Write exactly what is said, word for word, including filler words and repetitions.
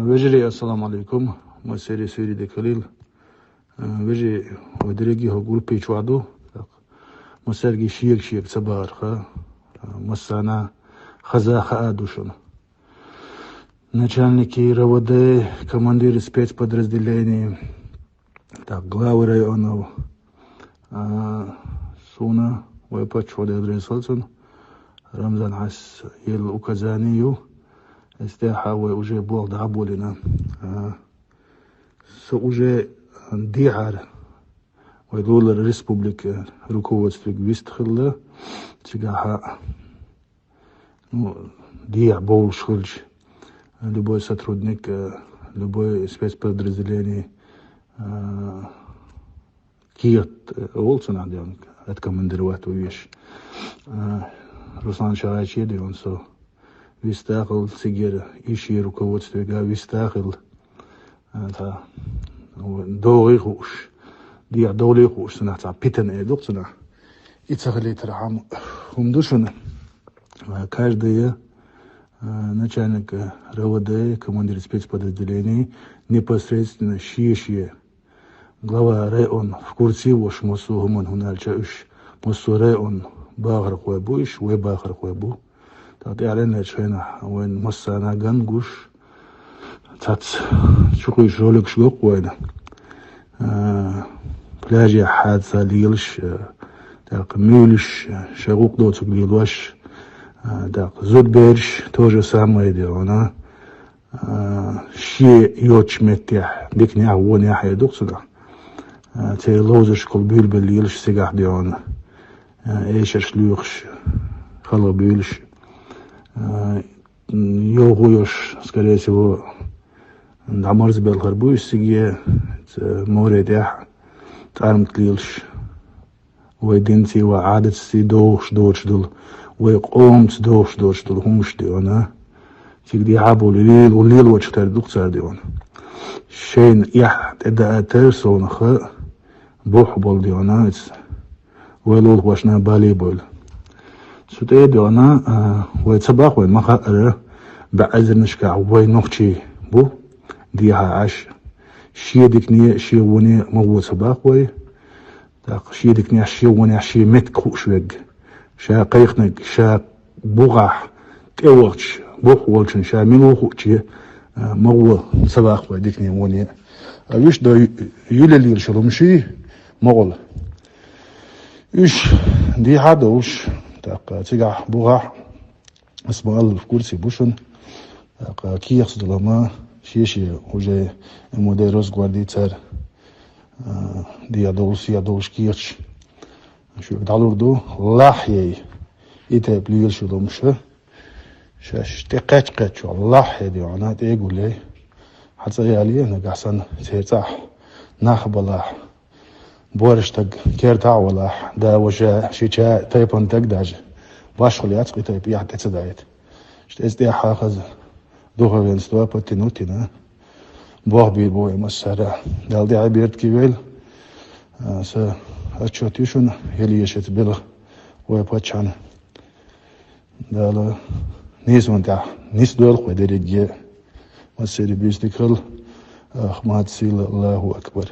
Вежарий, ассаламу алейкум. Массери суьйре дика хуьлийла. Э, вежарий, вай деррига хӀокху группе чохь ду. Так. Массаьрга шега-шега ца бахарх, э, массарна хаза хаа ду шуна. Начальники РВД, командиры спецподразделений, так, главы районов. А, суна вай паччахьо, Дела реза хуьлда цунна, Рамзан Хьаьсас елла указание ю. Эс тӀехьа вай уже болх дӀа а болийна. А, со уже дехьара вай лулара республика руководстве вист хилла. Цигахьа, ну, дехьа бовлуш хилча, любой сотрудник, э, любой спецподразделение, э, кехат, э, волу цунах, де ван, откомандировать ву веш. Э, Руслан Шагьайче, де ван, со вист а хилла цигара, и шен руководствега вист а хилла. А, цхьа, ну, догӀий хууш, дехьа довлий хууш, цунах цхьа питана эр ду-кх цунах. И ца хилийтархьама хӀума ду шуна. А, каждый, а, начальник, а, РВД, командир спецподразделений, непосредственно шен-шен глава район в курсе ву уьш, массо а хӀуманна, хӀунда аьлча уьш массо а район бахархой бу уьш, вай бахархой бу. ТӀаккха тӀаьхьарчу хенахь вайн массарна ган гуш, цхьацца чукхуьйсуш роликаш го-кх вайна. А, пляжехь хьаца лелаш, а, тӀаккха муьйлуш, а, шайн гӀуллакх доцург лелош, а, тӀаккха зудабераш то же самое дело, а, шен йоцучу меттехь, диканехь, вонехь а ду-кх цунах. А, церан ловзаршкахула буьйлабелла лелаш цигахь, де ван, а, эшарш лоьхуш, халха буьйлуш. А, йовхо йолуш, скорее всего, дӀамарзбелхар бу уьш цига, ца море тӀехь, цӀармат лелаш. Вай динций, вай Ӏадатций догӀуш доцуш долу, вай къомаца догӀуш доцуш долу хӀумаш, де ван, цига дехьа а болу лело-, лелочух тера ду-кх цара, де ван. Шайна эхь тӀедаатар совнаха бухь болу, де ван, иза вай лулахошна бале а бевлла. Цу тӀе, де ван, а, вай ца боху, вай ма хаъара, бӀе эзарнашкахь вай нохчий бу дехьа Ӏаш. Шен дикане, шен воне ма гӀо ца боху вай. ТӀаккха шен диканехь, шен вонехь, шен меттиг хууш верг, ша кхайкхинарг, ша бухахь тӀевахча, бухь волчун ша мила ву хууче, а, ма гӀо ца боху вай дикане, воне. А уьш ду ю-, юьле лелаш йолу хӀумаш, ма гӀо. Уьш дехьа а довлуш, тӀаккха цигахь бухахь, ас ма-аллара, в курсе бу шуна. ТӀаккха кехаташ долу ма, шен-шен уже МВД, Росгвардия цара, а, дехьа довлуш, сехьа довлуш кехаташ шуьга дӀалур ду, лахьей и тайпа лелаш йолу хӀумаш. Шаьш тӀекхаьчча-кхаьчча лахьей, де ван, тӀе а гулъей. Хьан цӀа яле, нагахь санна церан цӀахь нах балахь, борша стаг кертахь а валахь, да, ваша, шича, тайпана стаг даже, башхалла яц-кх и тайпа эхь тӀе ца даийта. Иштта иза тӀехь хьахаза духовенство подтянуть йина, болх бийр бу вай массара. Далла тӀаьхье беркате йойла. А, сан отчет ю шуна, хила еза шеца белхан вай паччахьна. Дала нийсонан тӀехь нисдойла-кх вай дерриге. Массеран а буьйса дика хуьлда. Ахмад сила, Аллаху акбар.